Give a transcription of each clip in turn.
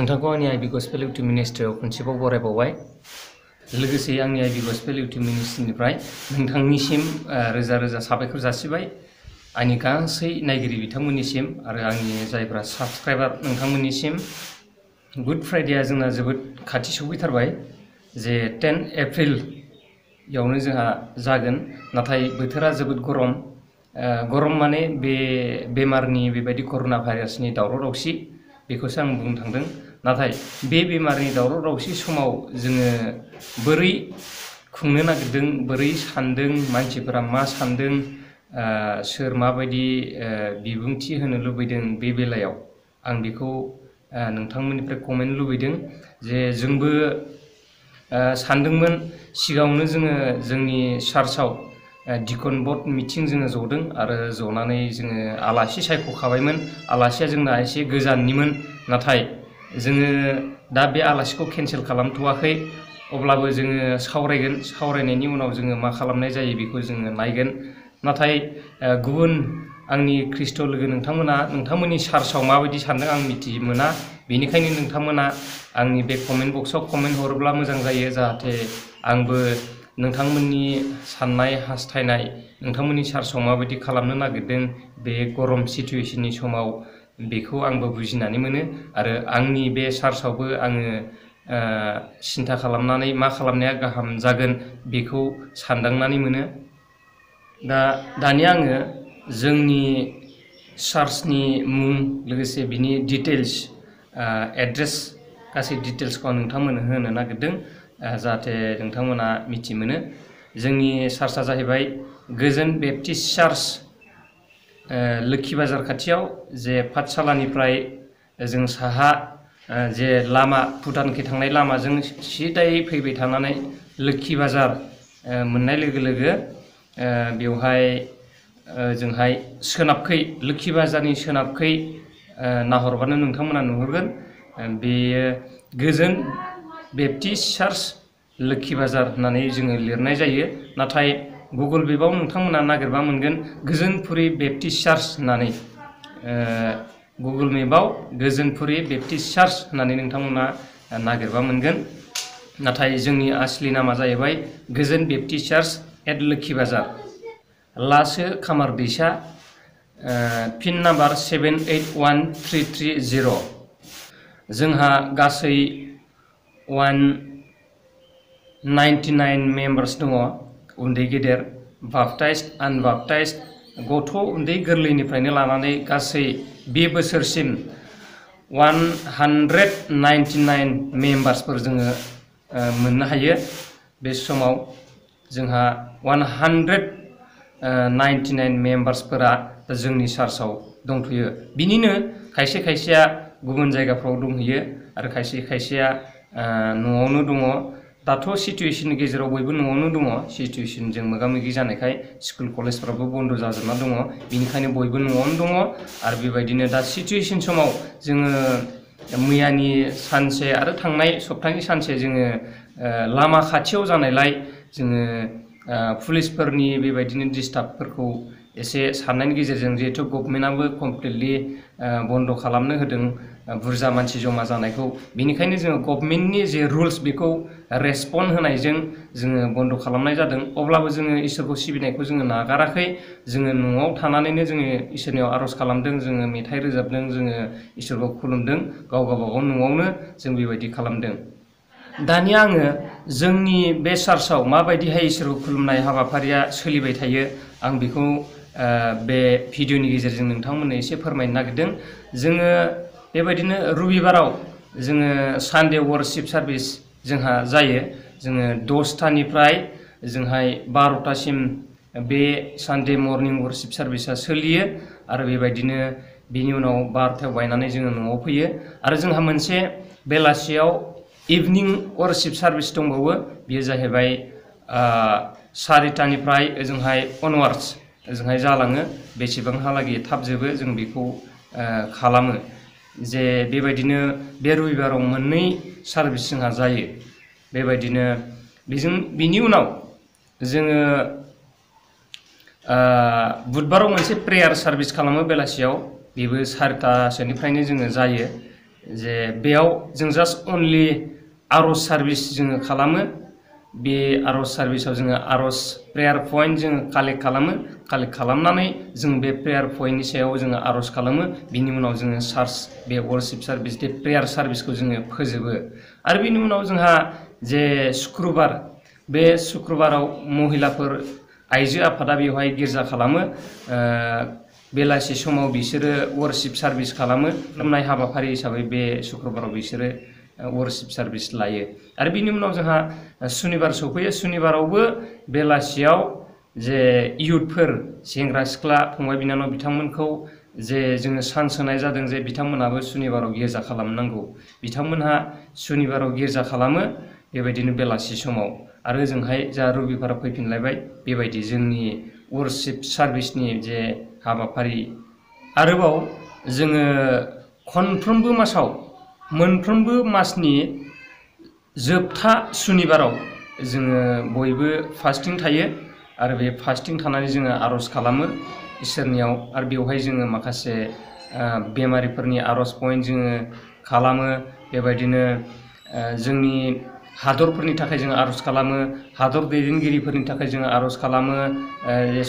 नोंथांखौ आंनि I.B.Gospel YouTube मिनिस्ट्रियाव खनसेबाव बरायबावबाय। लोगोसे आंनि I.B.Gospel इउटुब मिनिस्ट्रिनिफ्राय नोंथांनिसिम रोजा रोजा साबायखर जासिबाय। आंनि गासै नायगिरि बिथांमोननिसिम आरो आंनि जायफ्रा साबस्क्राइबार नोंथांमोननिसिम। गुड फ्राइडेआ जोंना जोबोद खाथि सौफैथारबाय जे 10 एप्रिलयावनो जोंहा जागोन। नाथाय बोथोरा जोबोद गरम। गरम माने बे बेमारनि बेबायदि कर'ना भाइरासनि दावराव दावसि बेखौसो आं बुंनो थांदों। नाथाय बे बेमारनि दावराव दावसि समाव जोङो बोरै खुंनो नागिरदों, बोरै सानदों, मानसिफोरा मा सानदों, सोर माबायदि बिबुंथि होनो लुबैदों बे बेलायाव आं बेखौ नोंथांमोननिफ्राय कमेन्ट लुबैदों। जे जोंबो सानदोंमोन सिगाङावनो जोङो जोंनि चार्चआव डिकन बर्ड मिटिं जोङो जदों आरो जनानै जोङो आलासि सायख'खाबायमोन। आलासिया जोंना एसे गोजाननिमोन, नाथाय जोङो दा बे आलासिखौ केन्सेल खालामथ'वाखै। अब्लाबो जोङो सावरायगोन, सावरायनायनि उनाव जोङो मा खालामनाय जायो बेखौ जोङो नायगोन। नाथाय गुबुन आंनि ख्रिस्ट' लोगो नोंथांमोना नोंथांमोननि चार्चआव माबायदि सानदों आं मिथिमोना। बेनिखायनो नोंथांमोना आंनि बे कमेन्ट बक्सआव कमेन्ट हरोब्ला मोजां जायो, जाहाथे आंबो नोंथांमोननि साननाय हास्थायनाय, नोंथांमोननि चार्चआव माबायदि खालामनो नागिरदों बे गरम सिटुवेशननि समाव बेखौ आंबो बुजिनानै मोनो। आरो आंनि बे चार्चआवबो आङो सिन्था खालामनानै मा खालामनाया गाहाम जागोन बेखौ सानदांनानै मोनो। दानिया आङो जोंनि चार्चनि मुं लोगोसे बिनि डिटेल्स, एड्रेस गासै डिटेल्सखौ आं नोंथांमोननो होनो नागिरदों, जाहाथे नोंथांमोना मिथि मोनो। जोंनि चार्चआ जाहैबाय गोजोन बेप्टिस्ट चार्च, लोखि बाजार खाथियाव, जे पाठसालानिफ्राय जों साहा जे लामा भुटानखै थांनाय लामाजों सिदायै फैबाय थानानै लोखि बाजार मोननाय लोगो लोगो बेवहाय जोंहाय सोनाबखै, लोखि बाजारनि सोनाबखै नाहरबानो नोंथांमोना नुहुरगोन। बेयो गोजोन बेप्टिस्ट चार्च लोखि बाजार होननानै जोङो लिरनाय जायो। नाथाय गुगोल मेपआव नोंथांमोना नागिरबा मोनगोन गोजोनपुरि बेप्टिस्ट चार्च होननानै। गुगोल मेपआव गोजोनपुरि बेप्टिस्ट चार्च होननानै नोंथांमोना नागिरबा मोनगोन। नाथाय जोंनि आसलि नामा जाहैबाय गोजोन बेप्टिस्ट चार्च एट लोखि बाजार, लासो खामार दैसा, पिन नाम्बार 781330। जोंहा गासै 199 मेम्बार्स दङ, उन्दै गेदेर, बाप्टाइज्ड, आनबाप्टाइज्ड, गथ' उन्दै गोरलैनिफ्रायनो लानानै गासै बे बोसोरसिम 199 मेम्बार्सफोर जोङो मोननो हायो। बे समाव जोंहा 199 मेम्बार्सफोरा जोंनि चार्चआव दंथ'यो। बिनिनो खायसे खायसेया गुबुन जायगाफ्राव दंहैयो आरो खायसे खायसेया न'आवनो दङ। दाथ' सिटुवेशननि गेजेराव बयबो न'आवनो दङ। सिटुवेशनजों मोगा मोगि जानायखाय स्कुल कलेजफ्राबो बन्द' जाजोबना दङ, बेनिखायनो बयबो न'आवनो दङ। आरो बेबायदिनो दा सिटुवेशन समाव जोङो मैयानि सानसे आरो थांनाय सप्तानि सानसे जोङो लामा खाथियाव जानायलाय जोङो पुलिसफोरनि बेबायदिनो डिस्टार्बफोरखौ एसे साननायनि गेजेरजों, जिहेथु गभर्नमेन्टआबो कमप्लिटलि बन्द' खालामनो होदों बुरजा मानसि जमा जानायखौ, बेनिखायनो जोङो गभर्नमेन्टनि जे रुल्स बेखौ रेसपन्ड होनायजों जोङो बन्द' खालामनाय जादों। अब्लाबो जोङो इसोरखौ सिबिनायखौ जोङो नागाराखै। जोङो न'आव थानानैनो जोङो इसोरनियाव आर'ज खालामदों, जोङो मेथाइ रोजाबदों, जोङो इसोरखौ खुलुमदों, गाव गावबागाव न'आवनो जों बेबायदि खालामदों। दानिया आङो जोंनि बे चार्चआव माबायदिहाय इसोरखौ खुलुमनाय हाबाफारिया सोलिबाय थायो आं बेखौ बे भिडिअनि गेजेरजों नोंथांमोननो एसे फोरमायनो नागिरदों। जोङो बेबायदिनो रबिबाराव जोङो सानडे वर्शिप सार्भिस जोंहा जायो। जोङो 10थानिफ्राय जोंहाय 12थासिम बे सानडे मर्निं वर्शिप सार्भिसा सोलियो। आरो बेबायदिनो बिनि उनाव 12थायाव बायनानै जोङो न'आव फैयो। आरो जोंहा मोनसे बेलासियाव इभिनिं वर्शिप सार्भिस दंबावो। बेयो जाहैबाय 4थानिफ्राय ओजोंहाय अनवार्ड्स ओजोंहाय जालाङो। बेसेबांहालागै थाब जोबो जों बेखौ खालामो। जे बेबायदिनो बे रबिबाराव मोननै सार्भिस जोंहा जायो। बेबायदिनो बिनि उनाव जोङो बुधबाराव मोनसे प्रेयार सार्भिस खालामो बेलासियाव, बेबो 4थासोनिफ्रायनो जोङो जायो। जे बेयाव जों जास्ट अनलि आरज सार्भिस जोङो खालामो बे आरज सार्भिसाव जोङो आरज प्रेयार पइन्ट जोङो कालेक्ट खालामनानै जों बे प्रेयार पइन्टनि सायाव जोङो आरज खालामो बिनि उनाव जोङो चार्च बे वर्शिप सार्भिस बे प्रेयार सार्भिसखौ जोङो फोजोबो आरो बिनि उनाव जोंहा जे शुक्रबार बे शुक्रबाराव महिलाफोर आइजो आफादा बेवहाय गिर्जा खालामो बेलासि समाव बिसोरो वर्शिप सार्भिस खालामो खालामनाय हाबाफारि हिसाबै बे शुक्रबाराव बिसोरो वर्शिप सार्भिस लायो आरो बिनि उनाव जोंहा सुनिबार सफैयो सुनिबारावबो बेलासियाव जे इयुथफोर सेंग्रा सिख्ला फंबाय बिनानाव बिथांमोनखौ जे जोङो चान्स होनाय जादों जे बिथांमोनाबो सुनिबाराव गिर्जा खालामनांगौ बिथांमोनहा सुनिबाराव गिर्जा खालामो बेबायदिनो बेलासि समाव आरो जोंहाय जा रबिबार फैफिनलायबाय बेबायदि जोंनि वर्शिप सार्भिसनि जे हाबाफारि आरोबाव जोङो खनफ्रोमबो मासाव मोनफ्रोमबो मासनि जोबथा सुनिबाराव जोङो बयबो फास्टिं थायो आरो बे फास्टिं थानानै जोङो आरज खालामो इसोरनियाव आरो बेवहाय जोङो माखासे बेमारिफोरनि आरज पइन्ट जोङो खालामो बेबायदिनो जोंनि हादरफोरनि थाखाय जोङो आरज खालामो हादर दैदेनगिरिफोरनि थाखाय जोङो आरज खालामो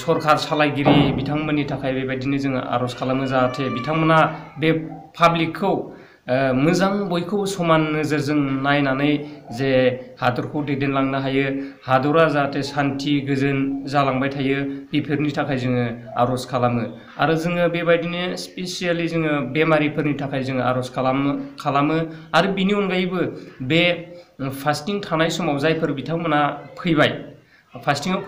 सरकार सालायगिरि बिथांमोननि थाखाय बेबायदिनो जोङो आरज खालामो जाहाथे बिथांमोना बे पाब्लिकखौ मोजां बयखौबो समान नोजोरजों नायनानै जे हादरखौ दैदेनलांनो हायो हादरा जाहाथे सान्थि गोजोन जालांबाय थायो बेफोरनि थाखाय जोङो आरज खालामो आरो जोङो बेबायदिनो स्पेसियेलि जोङो बेमारिफोरनि थाखाय जोङो आरज खालामो आरो बिनि अनगायैबो बे फास्टिं थानाय समाव जायफोर बिथांमोना फैबाय फास्टिंआव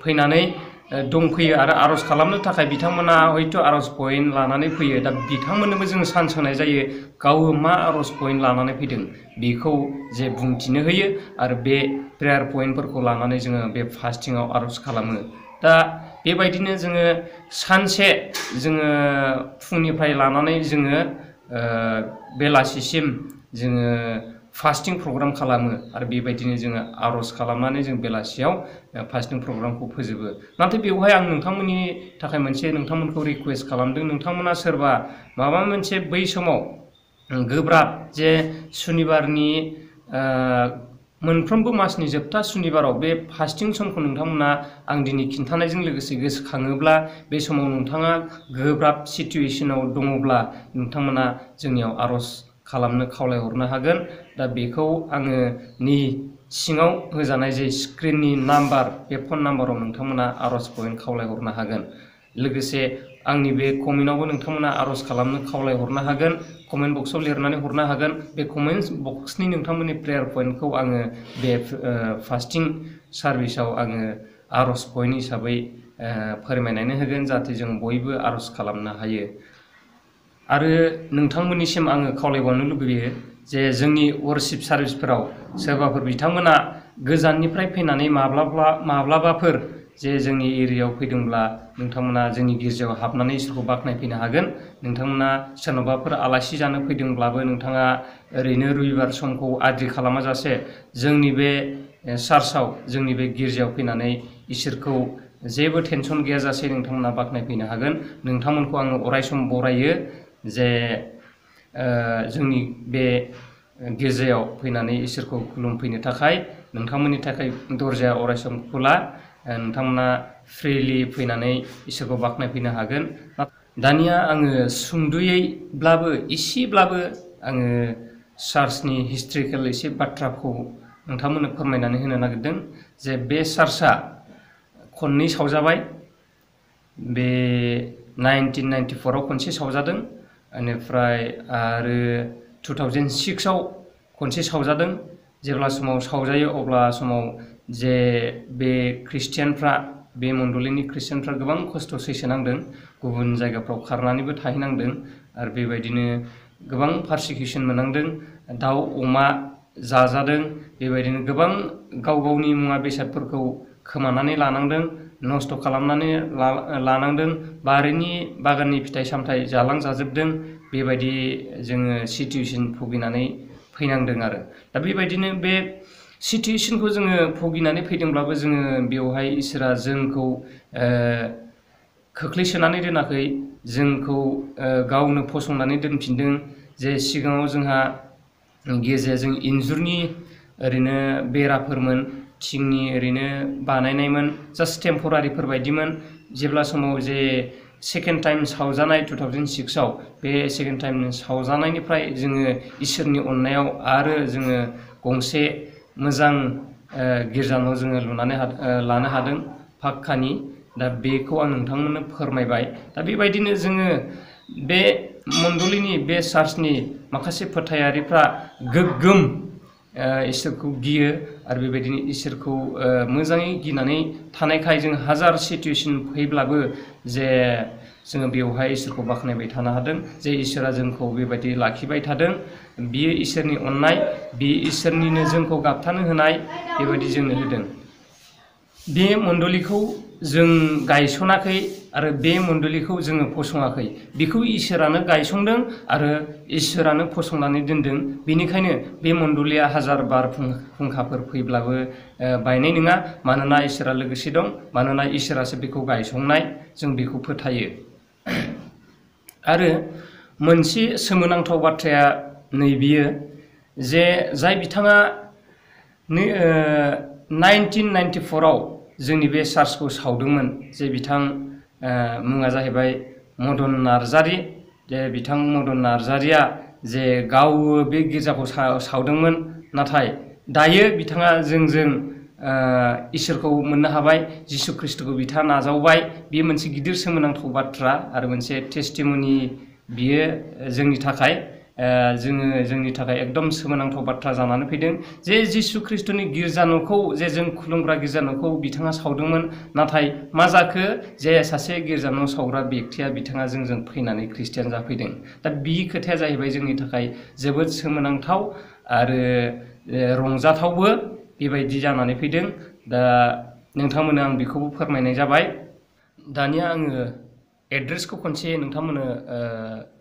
फैनानै दंफैयो आरो आरज खालामनो थाखाय बिथांमोना हयथ' आरज पइन्ट लानानै फैयो दा बिथांमोननोबो जों चान्स होनाय जायो गाव मा आरज पइन्ट लानानै फैदों बेखौ जे बुंथिनो होयो आरो बे प्रेयार पइन्टफोरखौ लानानै जोङो बे फास्टिंआव आरज खालामो दा बेबायदिनो जोङो सानसे जोङो फुंनिफ्राय लानानै जोङो बेलासिसिम जोङो फास्टिं प्रग्राम खालामो आरो बेबायदिनो जोङो आरज खालामनानै जों बेलासियाव फास्टिं प्रग्रामखौ फोजोबो नाथाय बेवहाय आं नोंथांमोननि थाखाय नोंथांमोनखौ रिकुवेस्ट खालामदों नोंथांमोना सोरबा माबा मोनसे बै समाव गोब्राब जे सुनिबारनि मोनफ्रोमबो मासनि जोबथा सुनिबाराव बे फास्टिं समखौ नोंथांमोना आं दिनै खिन्थानायजों लोगोसे गोसोखाङोब्ला बे समाव नोंथाङा गोब्राब सिचुवेशनाव दङब्ला नोंथांमोना जोंनियाव आरज खालामनो खावलायहरनो हागोन दा बेखौ आङो नि सिङाव होजानाय जे स्क्रिननि नाम्बार बे फन नाम्बाराव नोंथांमोना आरज पइन्ट खावलायहरनो हागोन लोगोसे आंनि बे कमेन्टआवबो नोंथांमोना आरज खालामनो खावलायहरनो हागोन कमेन्ट बक्सआव लिरनानै हरनो हागोन बे कमेन्ट बक्सनि नोंथांमोननि प्रेयार पइन्टखौ आङो बे फास्टिं सार्भिसाव आङो आरज पइन्ट हिसाबै फोरमायनानै होगोन जाहाथे जों बयबो आरज खालामनो हायो आरो नोंथांमोननिसिम आङो खावलायबावनो लुबैयो जे जोंनि वर्शिप सार्भिसफोराव सोरबाफोर बिथांमोना गोजाननिफ्राय फैनानै माब्लाबाफोर जे जोंनि एरियायाव फैदोंब्ला नोंथांमोना जोंनि गिर्जायाव हाबनानै इसोरखौ बाख्नायफैनो हागोन नोंथांमोना सोरनावबाफोर आलासि जानो फैदोंब्लाबो नोंथाङा ओरैनो रबिबार समखौ आद्रि खालामाजासे जोंनि बे चार्चआव जोंनि बे गिर्जायाव फैनानै इसोरखौ जेबो टेनसन गैयाजासे नोंथांमोना बाख्नायफैनो हागोन नोंथांमोनखौ आङो अरायसम बरायो जे जोंनि बे गिर्जायाव फैनानै इसोरखौ खुलुमफैनो थाखाय नोंथांमोननि थाखाय दरजाया अरायसम खुला नोंथांमोना फ्रिलि फैनानै इसोरखौ बाख्नायफैनो हागोन दानिया आङो सुंद'यैब्लाबो एसेब्लाबो आङो चार्चनि हिस्ट्रिकेल एसे बाथ्राखौ नोंथांमोननो फोरमायनानै होनो नागिरदों जे बे चार्चआ खननै सावजाबाय बे 1994आव खनसे सावजादों बेनिफ्राय आरो 2006आव खनसे सावजादों जेब्ला समाव सावजायो अब्ला समाव जे बे ख्रिस्टियानफ्रा बे मण्डलिनि ख्रिस्टियानफ्रा गोबां खस्थ' सैसोनांदों गुबुन जायगाफ्राव खारनानैबो थाहैनांदों आरो बेबायदिनो गोबां पारसिकिउसन मोननांदों दाउ अमा जाजादों बेबायदिनो गोबां गाव गावनि मुवा बेसादफोरखौ खोमानानै लानांदों नस्थ' खालामनानै लानांदों बागाननि फिथाइ सामथाइ जालांजाजोबदों बेबायदि जोङो सिचुवेसन भुगिनानै फैनांदों आरो दा बेबायदिनो बे सिचुवेसनखौ जोङो भुगिनानै फैदोंब्लाबो जोङो बेवहाय इसोरा जोंखौ खोख्लैसोनानै दोनाखै जोंखौ गावनो फसंनानै दोनफिनदों जे सिगाङाव जोंहा गेजेरजों इन्जुरनि ओरैनो बेराफोरमोन, थिंनि ओरैनो बानायनायमोन, जास्ट टेम्परारिफोर बायदिमोन। जेब्ला समाव जे सेकेन्ड टाइम सावजानाय 2006आव बे सेकेन्ड टाइम सावजानायनिफ्राय जोङो इसोरनि अननायाव आरो जोङो गंसे मोजां गिर्जा न' जोङो लुनानै लानो हादों पाक्कानि। दा बेखौ आं नोंथांमोननो फोरमायबाय। दा बेबायदिनो जोङो बे मण्डलिनि बे चार्चनि माखासे फोथायारिफ्रा गोग्गोम इसोरखौ गियो आरो बेबायदिनो इसोरखौ मोजाङै गिनानै थानायखाय जों हाजार सिटुवेसन फैब्लाबो जे जोङो बेवहाय इसोरखौ बाख्नायबाय थानो हादों जे इसोरा जोंखौ बेबायदि लाखिबाय थादों। बियो इसोरनि अननाय, बे इसोरनिनो जोंखौ गाबथानो होनाय बेबायदि जोंनो होदों। बे मण्डलिखौ जों गायसनाखै आरो बे मण्डलिखौ जोङो फसङाखै, बेखौ इसोरानो गायसंदों आरो इसोरानो फसंनानै दोनदों। बेनिखायनो बे मण्डलिया हाजार बारहुंखाफोर फैब्लाबो बायनाय नङा, मानोना इसोरा लोगोसे दं, मानोना इसोरासो बेखौ गायसंनाय, जों बेखौ फोथायो। आरो मोनसे सोमोनांथाव बाथ्राया नैबियो जे जाय बिथाङा 1994आव जोंनि बे चार्चखौ सावदोंमोन, जे बिथां मुङा जाहैबाय मदन नार्जारी। जे बिथां मदन नार्जारीया जे गाव बे गिर्जाखौ सावदोंमोन, नाथाय दायो बिथाङा जोंजों इसोरखौ मोननो हाबाय, जिसु ख्रिस्ट'खौ बिथाङा नाजावबाय। बेयो मोनसे गिदिर सोमोनांथाव बाथ्रा आरो मोनसे टेस्टिमनि बियो जोंनि थाखाय जोंनि थाखाय एकदम सोमोनांथाव बाथ्रा जानानै फैदों जे जिसु ख्रिस्ट'नि गिर्जा न'खौ जे जों खुलुमग्रा गिर्जा न'खौ बिथाङा सावदोंमोन, नाथाय मा जाखो जे सासे गिर्जा न' सावग्रा बेक्तिया बिथाङा जोंजों फैनानै ख्रिस्टियान जाफैदों। दा बे खोथाया जाहैबाय जोंनि थाखाय जोबोद सोमोनांथाव आरो रंजाथावबो बेबायदि जानानै फैदों। दा नोंथांमोननो आं बेखौबो फोरमायनाय जाबाय। दानिया आङो एड्रेसखौ खनसे नोंथांमोननो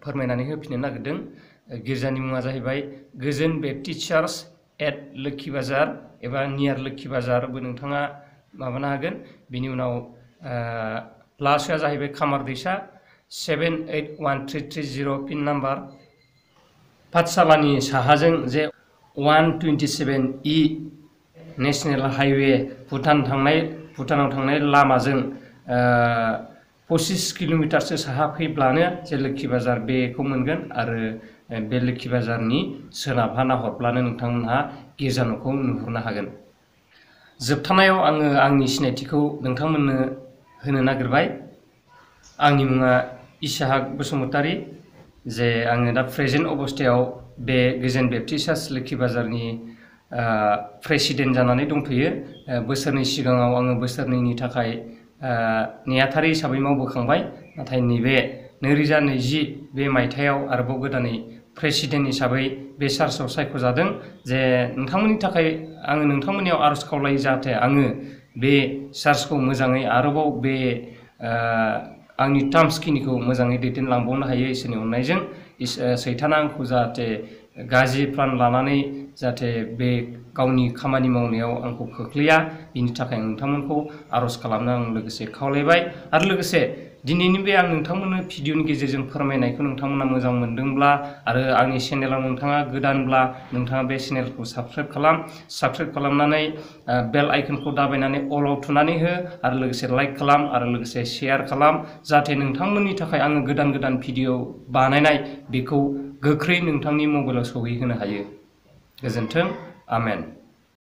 फोरमायनानै होफिननो नागिरदों। गिर्जानि मुङा जाहैबाय गोजोन बेप्टिस्ट चार्च एट लोक्षि बाजार एबा नियार लोक्षि बाजारबो नोंथाङा माबानो हागोन। बिनि उनाव प्लासआ जाहैबाय खामार दैसा 781330 पिन नाम्बार। पाठसालानि साहाजों जे 127E नेशनेल हाइवे भुटानाव थांनाय लामाजों 25 किल'मिटारसो साहा फैब्लानो जे लोक्षि बाजार बेखौ मोनगोन आरो बे लोक्षि बाजारनि सोनाबहा नाहरब्लानो नोंथांमोनहा गिर्जा न'खौ नुहुरनो हागोन। जोबथारनायाव आङो आंनि सिनायथिखौ नोंथांमोननो होनो नागिरबाय। आंनि मुङा इसहाक बसुमतारी, जे आङो दा प्रेजेन्ट अबस्थायाव बे गोजोन बेप्टिस्ट चार्च लोक्षि बाजारनि प्रेसिडेन्ट जानानै दंथ'यो। बोसोरनै सिगाङाव आङो बोसोरनैनि थाखाय नेहाथारि हिसाबै मावबोखांबाय, नाथाय नैबे 2020 बे मायथाइयाव आरोबाव गोदानै प्रेसिडेन्ट हिसाबै बे चार्चआव सायख'जादों। जे नोंथांमोननि थाखाय आङो नोंथांमोननियाव आर'ज खावलायो जाहाथे आङो बे चार्चखौ मोजाङै आरोबाव बे आंनि टार्म्सखिनिखौ मोजाङै दैदेनलांबावनो हायो इसोरनि अननायजों। सैताना आंखौ जाहाथे गाज्रि प्लान लानानै जाहाथे बे गावनि खामानि मावनायाव आंखौ खोख्लैया, बिनि थाखाय नोंथांमोनखौ आर'ज खालामनो आं लोगोसे खावलायबाय। आरो लोगोसे दिनैनि बे आं नोंथांमोननो भिडिअनि गेजेरजों फोरमायनायखौ नोंथांमोना मोजां मोनदोंब्ला आरो आंनि चेनेलाव नोंथाङा गोदानब्ला नोंथाङा बे चेनेलखौ साबस्क्राइब खालामनानै बेल आइकनखौ दाबायनानै अलाव थुनानै हो आरो लोगोसे लाइक खालाम आरो लोगोसे शेयार खालाम, जाहाथे नोंथांमोननि थाखाय आङो गोदान भिडिअ बानायनाय बेखौ गोख्रै नोंथांनि मबाइलाव सौहैहोनो हायो। गोजोन्थों। आमेन।